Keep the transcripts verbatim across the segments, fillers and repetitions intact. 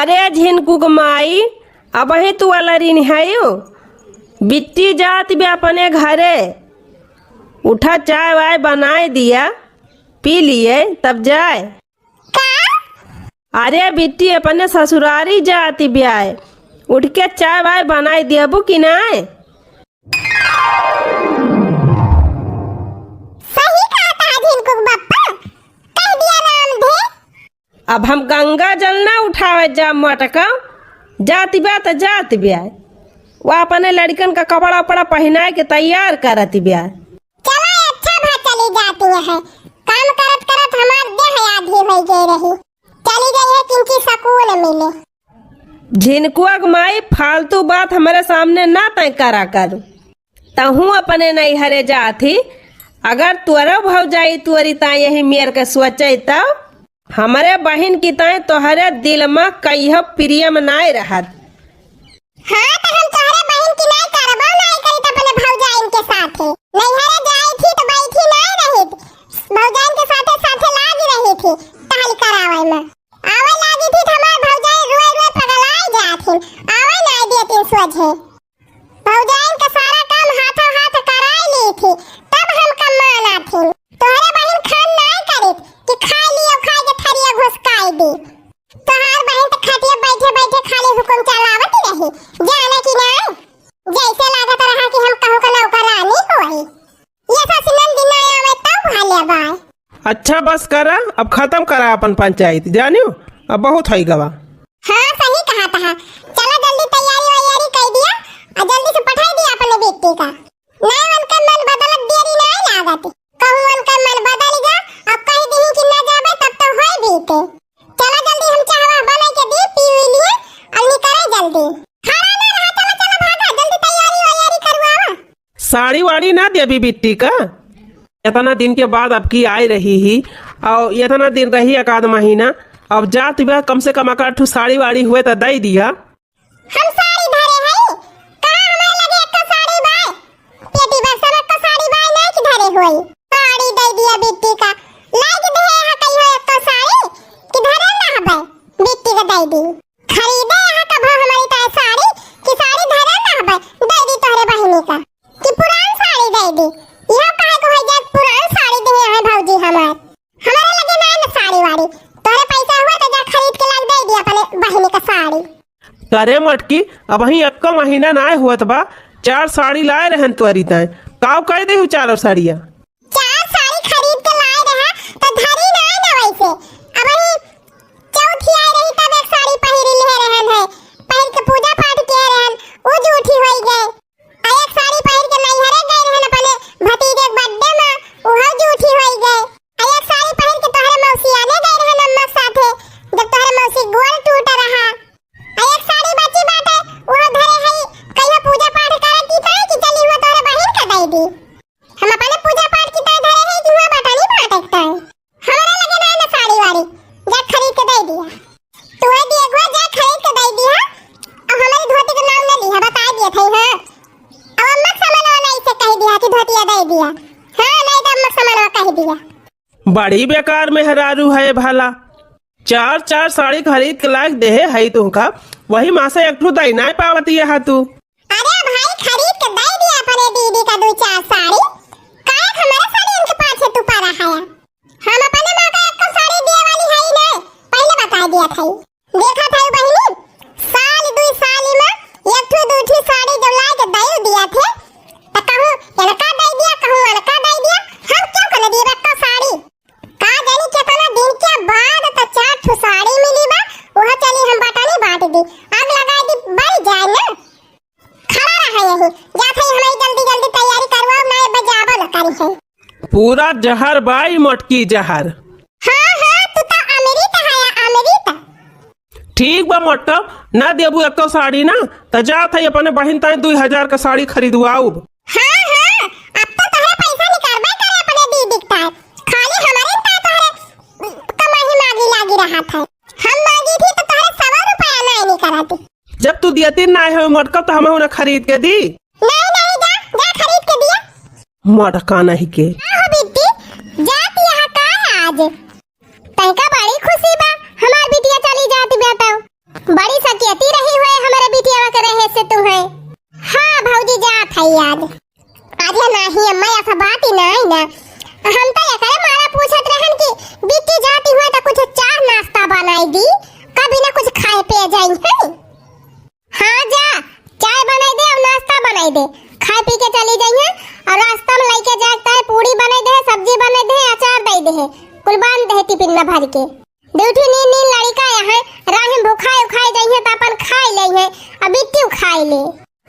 अरे झिनकू क माई, अबहीं तू अलरिन हयू? बिट्टी जात बे अपने घरे, उठा चाय वाय बनाए दिया, पी लिए तब जाए। का? अरे बिट्टी अपने ससुरारी जात बे, उठ के चाय वाय बनाए दियबू कि नाय? सही कहत ह झिनकू क बप्पा, कह दिया नाम धे। अब हम गंगा जल ना उठावे जा मटका, जात बे त जात बे। वो अपने लड़िकन क कपड़ा उपड़ा पहिनाए के तैयार करत बे। चला अच्छा भा चली जाती है, काम करत करत हमार देह आधी होइ गई रही, चली गई है किंची सकून मिले। झिनकुआ क माई, फालतू बात हमरे सामने ना तय करा कर। तहूँ अपने नैहरे जात ही, अगर तोरो भौजाई तोरी ताई यही मेर के सोचे तब हमरे बहिन की ताई तोहरे दिल म कहियो प्रेम नाय रहत। हाँ, त हम तोहरे बहिन की नाय करबो नाय करित अपने भौजाइन के साथे। नैहरे जाई थी त बैठी नाय रहित, भौजाइन के साथे साथे लागी रही थी टहल करावे में। आवे लागी थी त हमार भौजाई रोए रोए पगलाए जात हिन, आवे नाय देतिन सोझे। भौजाइन के सारा काम हाथों हाथ कराई ली थी, तब हम कमाना थी। तोहरे बहिन खान नाय करित कि खाई लियो, खाई के थरिया घुसकाई दी। तोहार बहिन त खटिया बैठे बैठे खाली हुकुम चलावत रही, जाने कि नाय? जैसे लागत रहा कि हम कहूँ का नौकरानी होई। ये ससुरन दिन आवे तब भले बाय। अच्छा बस करा, अब खतम करा अपन पंचायत, जानियो अब बहुत होइ गवा। हाँ सही कहत ह, चला जल्दी तैयारी वैयारी कइ दिया अउर जल्दी से पठाई दिया अपने बेटी का। नाय उनका मन बदलत देरी नाय लागत, कहूँ उनका मन बदल गा, अब कहि दिही कि ना जाबे तब तो होई बीते। चला जल्दी हम चाहवा बनाई के दी, पी हुई लिए अउर निकले जल्दी। खड़ा ना रहा, चला चला भागा, जल्दी तैयारी वैयारी करवावा। साड़ी वाड़ी ना देबी बिट्टी का? इतना दिन के बाद अब की आए रही ही, अउर इतना दिन रही एक आध महीना, अब जात बा, कम से कम एक आध ठो साड़ी वाड़ी हुए त दइ दिया। हम साड़ी धरे हई? कहाँ हमारे लगे एक्को साड़ी बाय? पेटी बक्सा में एक्को साड़ी बाय नाय कि धरे होई? साड़ी दइ दिया बिट्टी का, लाइके देहे हा कहियो एक्को साड़ी कि धरे ना हबे, बिट्टी का दइ दी। खरीदे यहाँ कभो हमारी ताई साड़ी कि साड़ी धरे ना हबे, दइ दी तोहरे बहिनी का कि पुरान साड़ी दइ दी। यह काहे को है जब पुरान साड़ी दिए हैं भौजी हमार। हमारे लगे ना है ना साड़ी वाड़ी, तोहरे पैसा हुआ तो जा खरीद के लाग दइ दी अपने बहिनी का साड़ी। करे मटकी, अबहीं एक्को महीना नाय होत बा, चार साड़ी लाए रहन तोरी ताई, काव कइ देहू चारों साड़िया? चार साड़ी खरीद के लाए रहा, त धरी ना ना वैसे। अबहीं चौथी आए रही, तब एक साड़ी पहिरी ले रहन है, पहिर के पूजा पाठ किए रहन, उ जूठी होई गए। आ एक साड़ी पहिर के नैहरे गए रहन अपने भतीजे के birthday में, उहो जूठी होई गए। आ एक साड़ी पहिर के तोहरे मौसी आने गए रहन अम्मा के साथे, जब तोहरे मौसी गोड़ टूट रहा। आ एक साड़ी बची बाटे, उहो धरे हई, कहियो पूजा पाठ करे की ताई कि चली हुआ तोहरे बहिन के दइ दी। हम अपने पूजा पाठ की ताई धरे हई कि हुआ बटनी बाटे के ताई। हमारे लगे ना ना साड़ी वाड़ी, जा खरीद के दइ दिया। तू है दिए हुआ, जा खरीद के दइ दिया। अब हमारी धोती के नाम ना लिहा, बताइ दिया था, हाँ। अब अम्मा के सामान वाला इसे कह दिया कि धोतिया दइ दिया। हाँ, नहीं तो अम्मा के सामान कह दिया। बड़ी बेकार मेहरारू है भला। चार चार साड़ी खरीद के लाइके देहे हई तुहका, वही मा से एक ठो दइ नाय पावत यहा तू। अरे भाई, खरीद के दइ दिया अपने दीदी का दो चार साड़ी, काहे हमारे साड़ी इनके पाछे तू पड़ा है? हम अपने माँ का एको साड़ी दिए वाली है ही नहीं, पहले बताइ दिया था। देखा था बहिनी, साल दुई साल में एक ठो दू ठो साड़ी जब लाइके दइ दिया थे, तो कहूँ इनका दइ दिया, कहूँ उनका दइ दिया, हम क्यों कर दिए एको साड़ी? का जानी केतना दिन के बाद त चार ठो साड़ी मिली बा, उहो चली हम बटनी बाँट दी, आग लगाइ दी, बरि जाए ना। खड़ा रहा यही, जात है हमारी जल्दी जल्दी तैयारी करवाओ, ना बजाबो न करी है। पूरा जहर बाई मटकी जहर। हाँ, हाँ, तू तो अमृत है, अमृत। ठीक बा मोटका, ना देबू एको साड़ी ना, त जात है अपने बहिन ताई दुई हजार का साड़ी खरीदवाउब। हाँ, हाँ, अब तो तोहरे पैसा निकलबे करे अपने दीदी के ताई, खाली हमारे ताई तोहरे कमाई मागी लागी रहत है। हम मागी थी तो तोहरे सौ रुपया नहीं निकलती। जब तू दियती ना हो मोटका तो हम ना खरीद के दी। नहीं, नहीं, जा, जा खरीद के दिया। मोटका नहीं के। का हो बिट्टी, जात यहाँ का है आज? तैका बड़ी खुशी बा, हमार बिटिया चली जात बा तो। ले।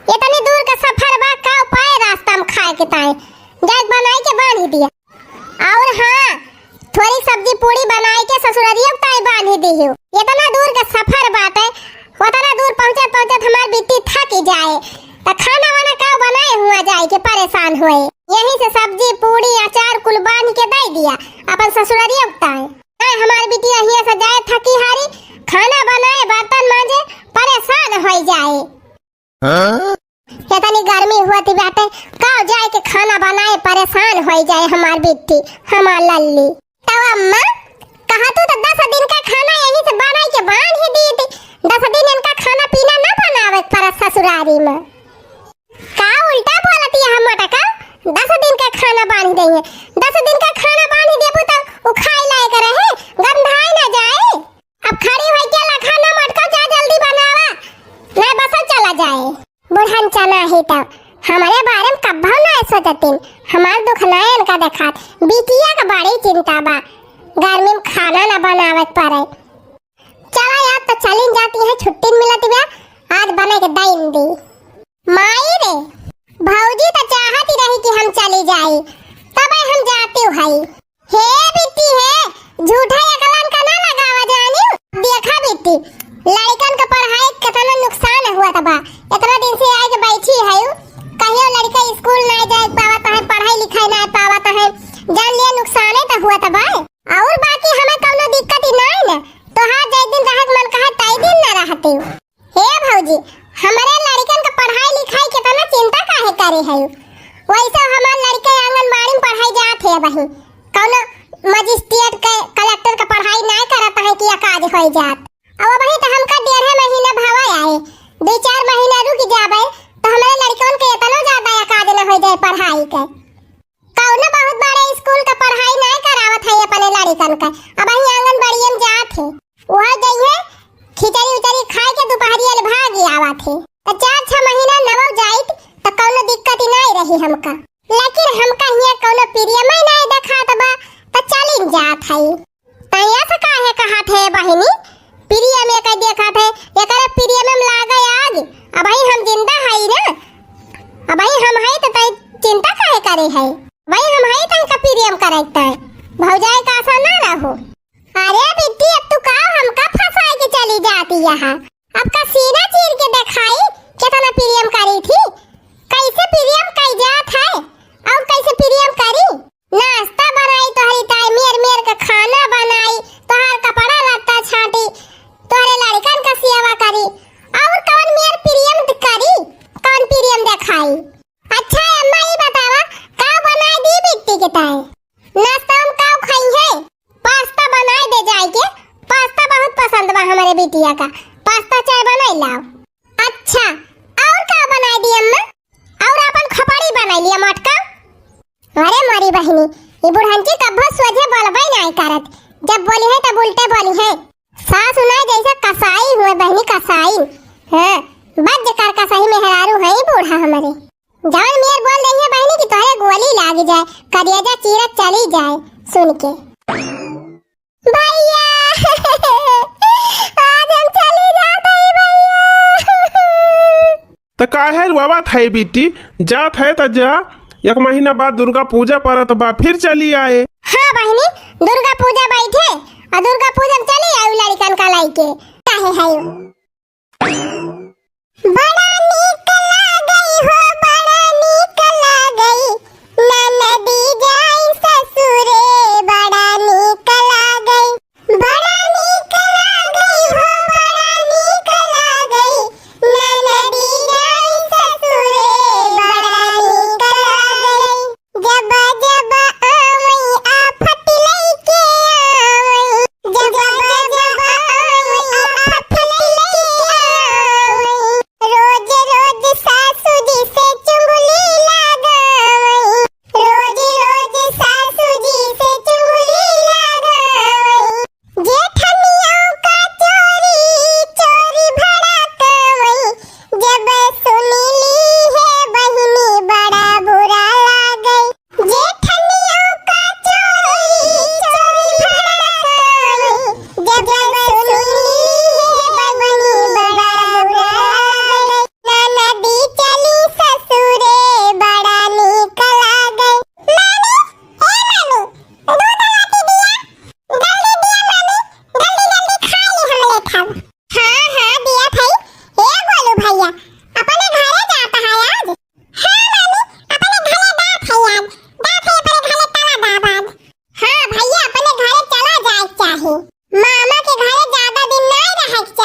इतनी दूर का सफर बा, का उपाय रास्ता में खाए के ताई? जाए बनाई के बांध दिया। और हाँ, थोड़ी सब्जी पूड़ी बनाई के ससुररियो के ताई बांध दियो। इतना दूर का सफर बाटे, उतना दूर पहुँचत पहुँचत हमार बिट्टी थक ही जाए, तो खाना वाना का बनाए हुआ जाए के परेशान होए। यहीं से सब्जी पूड़ी अचार कुल बांध के दे दिया अपन ससुररियो के ताई। नहीं, हमार बिटिया हियां से जाए थकी हारी, खाना बनाए, बर्तन मांजे, परेशान होई जाए। हाँ? इतनी गर्मी हुआ थी बाटे, का जाए के खाना बनाए, परेशान होई जाए हमार बिट्टी, हमार लल्ली। तो अम्मा, कहा तू तो दस दिन का खाना यहीं से बनाई के बांध ही दी थी। दस दिन इनका खाना पीना ना बनावे के पड़त ससुरारी में। का उल्टा बोलती है मोटका? दस दिन का खाना बांध देंगे। दस दिन का खाना बांध देबू तो उ खाए लायक रहे, गंधाए ना जाए। अब खड़ी होई के लखा ना मोटका, जा जल्दी बनावा, नहीं बसल चला जाए। बुढ़न चना ही तो हमारे बारे में कब्बो ना सोचतिन, हमार दुख ना इनका देखात। बिटिया का बड़ी चिंता बा, गर्मी में खाना ना बनावे के पड़े। चला यार, तो चलिन जाती है, छुट्टी मिलत बा, आज बने के दइन दी। माई रे, भौजी तो चाहत ही रही कि हम चली जाई, तबे हम जाती हई। हे बिट्टी हे, झूठा एकलन का ना लगावा जानी। देखा बिट्टी, लड़कन का पढ़ाई कितना नुकसान हुआ बा। इतना दिन से आए के बैठी है, कहियो लड़का स्कूल ना जाए पावत है, पढ़ाई लिखाई ना पावत है, जान लिया नुकसाने तो हुआ बा। और बाकी हमें कौनो दिक्कत ही नहीं न, तोहार जय दिन रहे के मन कहे तय दिन न रहती। हे भौजी, हमरे लड़कन का पढ़ाई लिखाई कितना चिंता काहे करे है? वैसे हमार लड़के आंगनबाड़ी में पढ़ाई जात है अबही, कौनो मजिस्ट्रेट के कलेक्टर का पढ़ाई नहीं करत है कि अकाज होई जात। अब अबही तो हमका डेढ़े महीना भवा आए, दो चार महीना रुक जाबे तो हमरे लड़कन के इतना ज्यादा अकाज न हो जाए पढ़ाई के। कौनो बहुत बड़े स्कूल का पढ़ाई नाय करावत है अपने लड़िकन का। अबही आंगनबाड़ियन जात है, वह जइहे खिचड़ी उचड़ी खाए के दुपहरिया ले भाग आवत है। तो चार छह महीना नवो जाइत तो कौनो दिक्कत ही नाय रही हमका। लेकिन हमका हियाँ कौनो प्रियम ही नाय देखात बा, तो चलिन जात है। तैया से काहे कहत है बहिनी? प्रियम एका देखत है, एकरे प्रियम में लागे आग। अबही हम जिंदा हई ना, अबही हम हई तो तई चिंता काहे करे है? भाई हम हई तई का प्रियम करे तई, भौजाई का आशा ना रहो। अरे बिट्टी, अब तू का हमका फंसाए के चली जाती यहाँ? अब का सीना चीर के देखाई, कितना प्रियम करी थी, कैसे प्रियम कई जात है और कैसे प्रियम करी। नाश्ता बनाई तोहरी ताई, मेर मेर के खाना बनाई, तोहार कपड़ा लत्ता छाटी, तोहरे लड़कन का सेवा करी, और कौन मेर प्रियम करी, कौन प्रियम देखाई? अच्छा अम्मा, ई बतावा, का बनाई दी बिट्टी के ताई? नाश्ता में का खाई है? पास्ता बनाई दे जाए के, पास्ता बहुत पसंद बा हमारे बिटिया का, पास्ता चाय बनाई लाओ। अच्छा, और का बनाई दी अम्मा? और अपन खोपड़ी बनाई लिया मोटका। अरे मोरी बहिनी, ई बुढ़ंची कब्बो सोझे बोलबे नाय करत, जब बोली है तब उल्टे बोली है। सास उनाय जैसे कसाई हुए बहिनी, कसाई। हाँ, बज कर कसाई मेहरारू है ई बूढ़ा हमारे। जवन मेर बोल रही है बहिनी कि तोहरे गोली लाग जाए, करेजा चीरा चली जाए सुन के। भैया, आज हम चली जात हई भैया। त काहे रुआवत है बिट्टी? जात है त जा, एक महीना बाद दुर्गा पूजा परत बा, फिर चली आए। हाँ बहिनी, दुर्गा पूजा बैठे और दुर्गा पूजा में चली आऊ लड़िकन का लइके। काहे है? बड़ा नीक लागई हो, बड़ा नीक लागई, ननदी जाई ससुरे, बड़ा नीक लागई। बड़ा नीक लागई हो, बड़ा नीक लागई, ननदी जाई ससुरे, बड़ा नीक लागई। जब जब आवई आफत लइके आवई, जब जब आवई आफत लइके आवई, रोज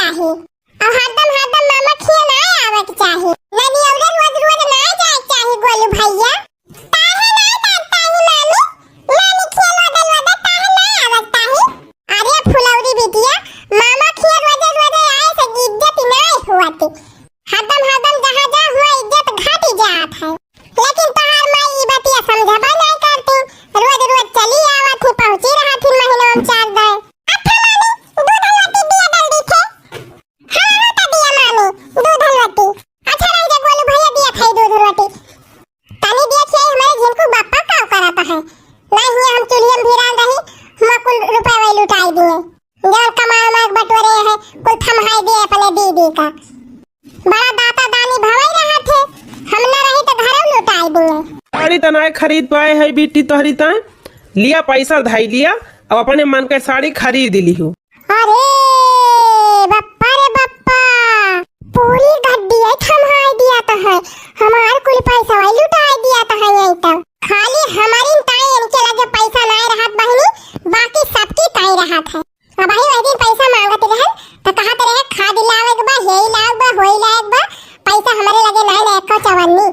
चाही। और हरदम, हरदम मामा खिया ना आवे के चाही। नानी, और रोज, रोज ना जाए के चाही, गोलू भैया। काहे ना जाए के चाही, मामी? नानी खिया रोज, रोज काहे ना आवे के चाही? अरे फुलौरी बिटिया, मामा खिया रोज, रोज आए से इज्जत ना होती। हरदम, हरदम जहाँ जा, हुआ इज्जत घटी जात है। लेकिन तोहार माई ई बतिया समझबा नाय करती। रोज रोज चली आवत ही, पहुँची रहत ही महीना में चार दाय। अच्छा मामी, दूध रोटी दिया जल्दी थे। हाँ, हाँ, तो दिया मामी, दूध रोटी। अच्छा रह जा गोलू भैया, दिया थे दूध रोटी। तनी दिया थे, हमारे झिनकू बापा का करत है। नहीं है, हम चूल्हे में भिरान रही, हम कुल रुपया वही लुटाई दिए। जौन कमाए उमाए के बटोरे है, कुल थम्हाई दिए अपने दीदी का। बड़ा दाता दानी भवई रहा थे, हम न रही तो घरों लुटाई दिए। साड़ी त नाय खरीद पाए है बिट्टी तोहरी ताय, लिया पैसा धाई लिया, अब अपने मन के साड़ी खरीद लिहू। अरे बप्पा रे बप्पा, पूरी गड्डी है थम्हाई दिया तो है, हमार कुल पैसा वही लुटाई दिया तो है। यही तो खाली हमारी ताई इनके लगे पैसा नाय रहत बहिनी, बाकी सबकी ताई रहत है। अबही वही दिन पैसा मांगत रहन, त कहत रहे, "खाद लावे के बा, हेई लावे के बा, होई लावे के बा, पैसा हमरे लगे नाय ना एको चवन्नी।"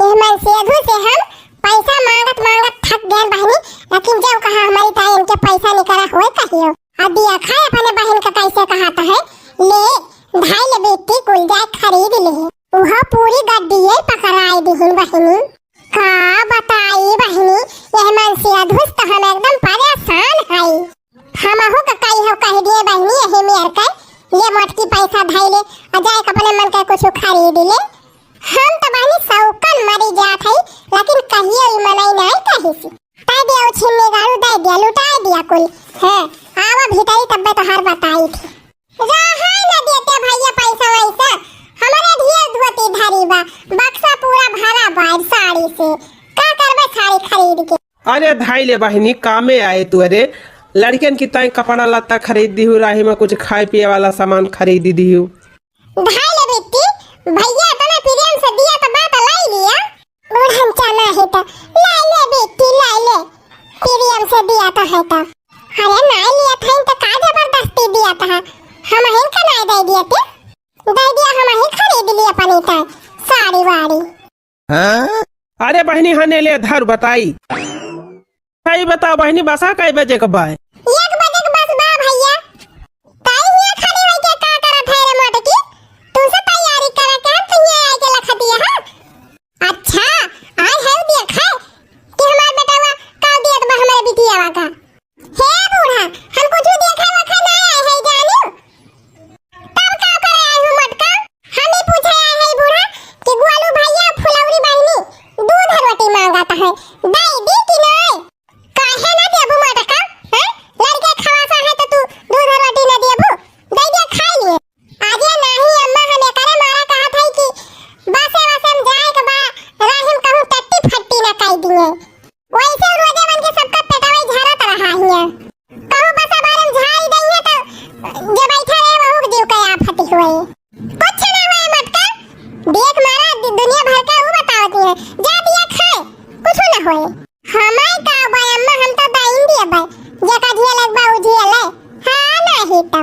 एह मनसेधू से हम पैसा मांगत मांगत थक गए बहिनी, लेकिन जब कहा हमारी ताई इनके पैसा निकरा होए कहियो। अब देखा अपने बहन का कैसे कहत है, "ले, धाई ले बेटी, कुल जाए खरीद ले।" वह पूरी गड्डिये पकड़ाई दिहिन बहिनी। का बताई बहिनी, यह मनसेधू से तो हम एकदम परेशान हई। हमहू के कई हो कह दिए बहिनी, यही मेर के, "ले मोटकी पैसा धई ले, आ जाए के अपने मन के कुछ खरीद ले।" हम तो बहिनी सौकन मरी जात हई, लेकिन कहियो ई मनई नाय कहिस। तै दिया उछिन्नी गाड़ू दे दिया, लुटाए दिया कुल। हैं, आवा भीतरी तब्बे तोहार बताई थी। रहे न देते भैया पैसा वैसा, हमरे ढेर धोती धरी बा, बक्सा पूरा भरा बा साड़ी से, का करबे साड़ी खरीद के? अरे धाई ले बहिनी, कामे आए तू। अरे लड़कन की ताई कपड़ा लत्ता खरीद दिहू, राही में कुछ खाए पिए वाला सामान खरीद दिहू। धाई ले बेटी, भैया इतना प्रेम से दिया तो बात लाई लिया। बूढ़न चाना है तो लाई ले बेटी, लाई ले, प्रेम से दिया तो है तो। अरे नाय लिया था तो का जबरदस्ती दिया था, हम हिन का नाय दे दिए थे, दे दिया हम ही खरीद लिए अपनी तो साड़ी वाड़ी। अरे बहिनी, हने ले धर बताई। सही बताओ बहिनी, बसा कै बजे के बा? एक बजे के बस बा भैया। ताई हियाँ खड़ी होई के का करत है रे मोटकी? तू से तैयारी करे के हम तो हियाँ आए के लखतिया है। अच्छा, आए है देख है कि हमार बेटवा का दियत बा हमारे बिटियावा का। हे बूढ़ा, हम कुछ देखे वखे ना आए है जानू। तब का करे आए हो मोटका? हम ही पूछे आए है बूढ़ा कि गोलू भैया फुलौरी बहिनी दूध रोटी मांगत है, दे दी कि नहीं? काहे ना देबू मोटका? हैं? लड़के खवासा है तो तू दूध रोटी ना देबू? दे दे खाई लिए। अरे नाही अम्मा, हम एकरे मारा कहत है कि बसे वसे में जाए के बा, राही में कहूँ टट्टी फट्टी ना कई दिए। वैसे रोजे बन के सबका पेटवा झरत रहा हिया। कहूँ बस हमारे झाड़ी दइहे तो जे बैठा रहे वहू के जीव के आफत होए। कुछ ना होए मोटका, देख मारा दु-, दुनिया भर का ऊ बतावत है। जा दिया खाए, कुछ ना होए। हमारे का बा अम्मा, हम तो दाइन दिए बा, जेका झिया लग बा उ झिया ले। हाँ नहीं तो।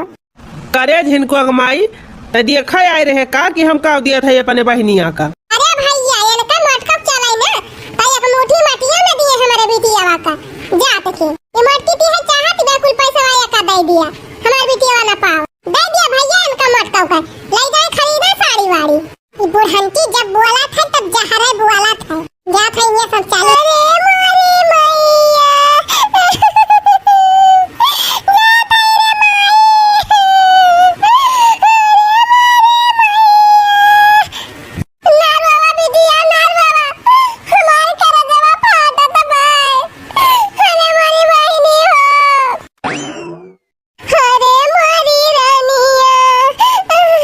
करे झिनको अगमाई, त देखा आए रहे का कि हम का दिया था अपने बहिनिया का। अरे भैया, इनका मोटका चलाई ना, त एक मुट्ठी मटिया न दिए हमारे बिटियावा का। जात के। ये मोटकी ती है चाहत बे कुल पैसा वाया का दे दिया। हमारे बिटियावा ना पाओ। दे दिया भैया इनका मोटका का। ले जाए खरीदा साड़ी वाड़ी। ई बुढ़ंती जब बोलत है, तब जहरे बोलत है। जात है ये सब चालू। अरे मोरी मैया। जात है रे माई। अरे मोरी मैया। नार बाबा बिटिया, नार बाबा। हमार करजवा फाटत बा। अरे मोरी बहिनी हो। अरे मोरी रानिया। अरे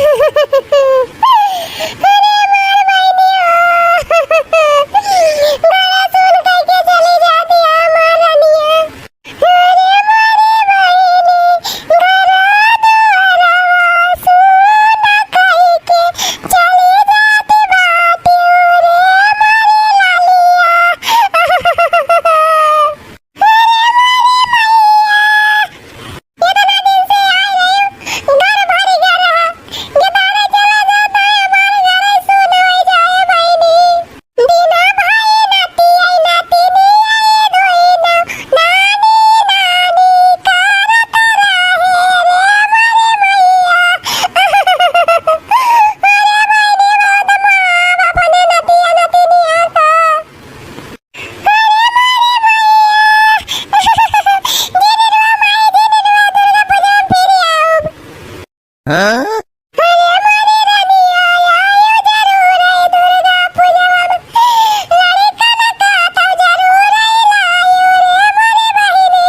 मोर बहिनिया। गाना सुन के हाँ? अरे मोरे रनिया, आयो जरूर है दुर्गा पूजवा में। लड़का लड़का तो जरूर है लायो रे मोरे बहिनी।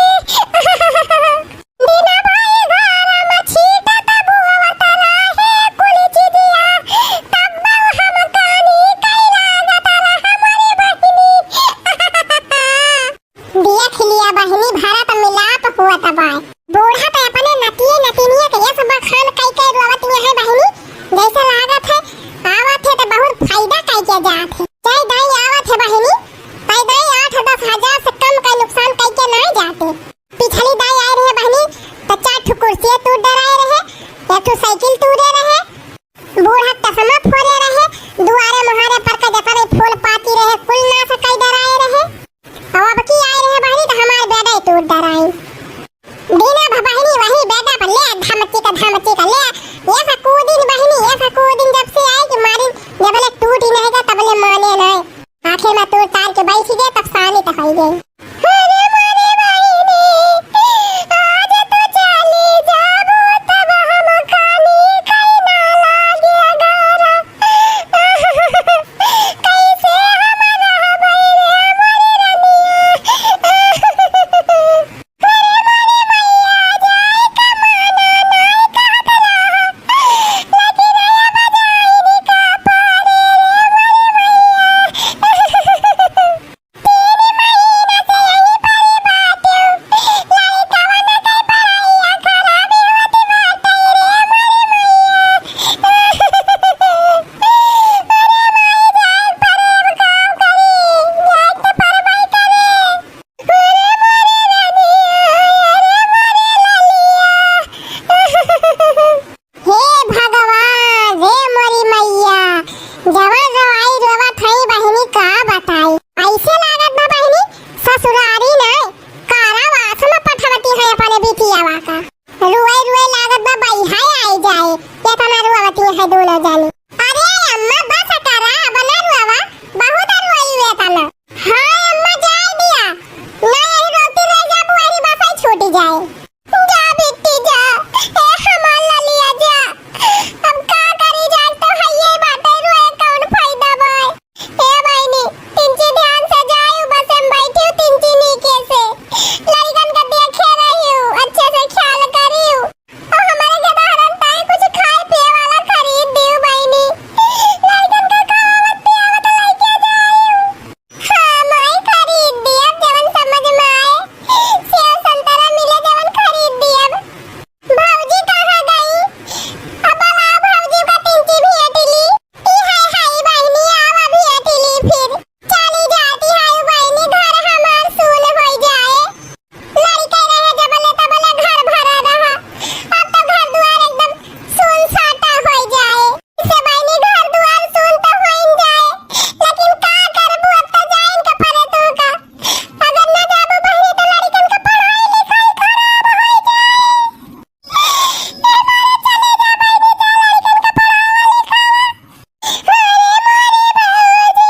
बिना भाई घर में छीटत बोवत रहे कुल चिजिया, तब हम कानी कई लागत रहे मोरे बहिनी। देख लिया बहिनी, भरत मिलाप होत बाय। बूढ़ा तो अपने नतिये नतिनिया के यस बखान कई के रोवत में है बहिनी, जैसे लागत है आवत है तो बहुत फायदा कई के जात है। जय दाई आवत है बहिनी, तय दाई आठ दस हजार से कम का नुकसान कई के नहीं जाते। पिछली दाई आए रहे बहिनी तो चार ठो कुर्सी तोड़ डराए रहे, एक ठो साइकिल तोड़े रहे, बूढ़ा चश्मा फोड़े रहे, दुआरे मुहारे पर के जतने फूल पाती रहे, कुल नाश कई डराए रहे। अब, अब की आए रहे बहिनी तो हमार बेडे तोड़ डराई। बिना भ-, बहिनी वही बेडा पर ले धमकी का, धमकी का ले। ये सा कूदिन बहिनी, ये सा कूदिन जब से आए कि मारिन, जब ले टूटी नहीं गया तब ले माने नहीं। आखिर में तोड़ तार के बैठ गए तब शांत हो गए। अरे मोरे बहिनी, आज तू चली जाबो तब हम खानी कई ना लागे घर। कैसे हम रहबै रे मोरे रनिया? अरे मोरे मैया, जाए का माना नाय कहत रहा, लेकिन अब जाए का पड़े रे मोरे मैया। तीन महीना से यही परी बाटे, लड़कवन के पढ़ाइया खराबी होती बाटे रे मोरे मैया। अरे माई, जाए परे, अब का करी, जाए तो परबई करे। अरे मोरे रनिया, अरे मोरे ललिया। हे भगवान, हे मोरी मैया, जवन रोवाई रोवत हई बहिनी, का बताई। ऐसे लागत बा बहिनी, ससुरारी नाय, कारावास में पठवती है अपने बिटियावा का। रोए रोए लागत बा बइहाय आई जाए, एतना रोवती है दोनों जानी। अरे अम्मा, बस करा, अब ना रोवा, बहुत रोई हुए एतना। हाँ अम्मा, जाए दिया, ना यही रोती रह जाबू, यही बस ही छूटी जाए। जा बिट्टी जा, ए हमार ललिया जा। अब का करी, जाए तो हइये बाटे, रोए कौन फायदा बा? ए बहिनी, तिनची ध्यान से जायु, बस हम बैठिउ तिनची नीके से। लड़िकन का देखे रहिउ, अच्छे से ख्याल करिउ। और हमारे गदहरन ताई कुछ खाए पिए वाला खरीद दिउ बहिनी। लड़िकन का खवावत पियावत लइके जायु। हाँ माई, खरीद दियब जवन समझ में आए। सेव संतरा मिले जवन खरीद दियब। भौजी कहाँ गई? अब ला भौजी का तिनची भी अटिली। ई हाय हाय बहिनी, आवा भी अटिली फिर। चली जाती हाय बहिनी, घर हमार सुन होई जाए। लड़िका रहे जबले तबले घर भरा रहा। अब तो घर दुआर एकदम सुन साटा होई जाए। से बहिनी घर दुआर सुन तो होइन जाए, लेकिन का करबू, अब तो जाइन के परे तू का। अगर न जाबू बहिनी तो लड़िकन के पढ़ाई लिखाई खराब होइ जाए। ए मारे चले जा बहिनी, जा लड़िकन के पढ़ावा लिखावा। अरे मारे बाबूजी।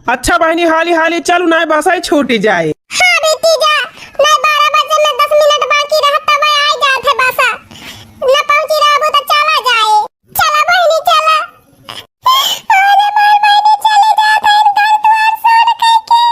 अच्छा बहिनी, हाली हाली चलू, नाय बसई छूटी जाए। हाँ बेटी जा, नाय बारह बजे में दस मिनट बाकी रहत, तब आई जात है बसा। न पहुँची रहबू तो चला जाए। चला बहिनी चला। अरे मार बहिनी चले जात है, घर दुआर छोड़ कइके।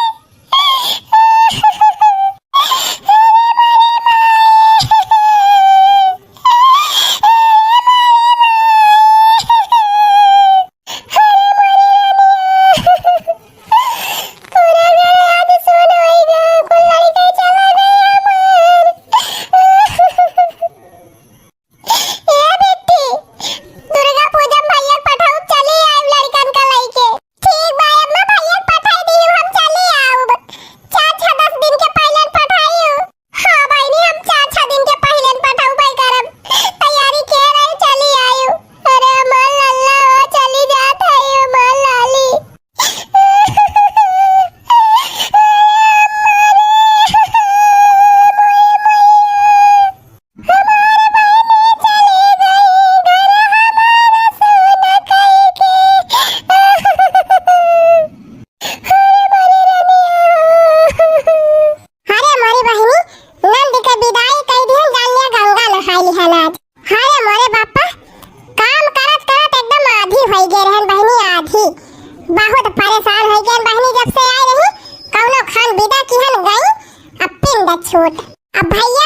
विदा किहन गई अब पिंड छूट। अब भैया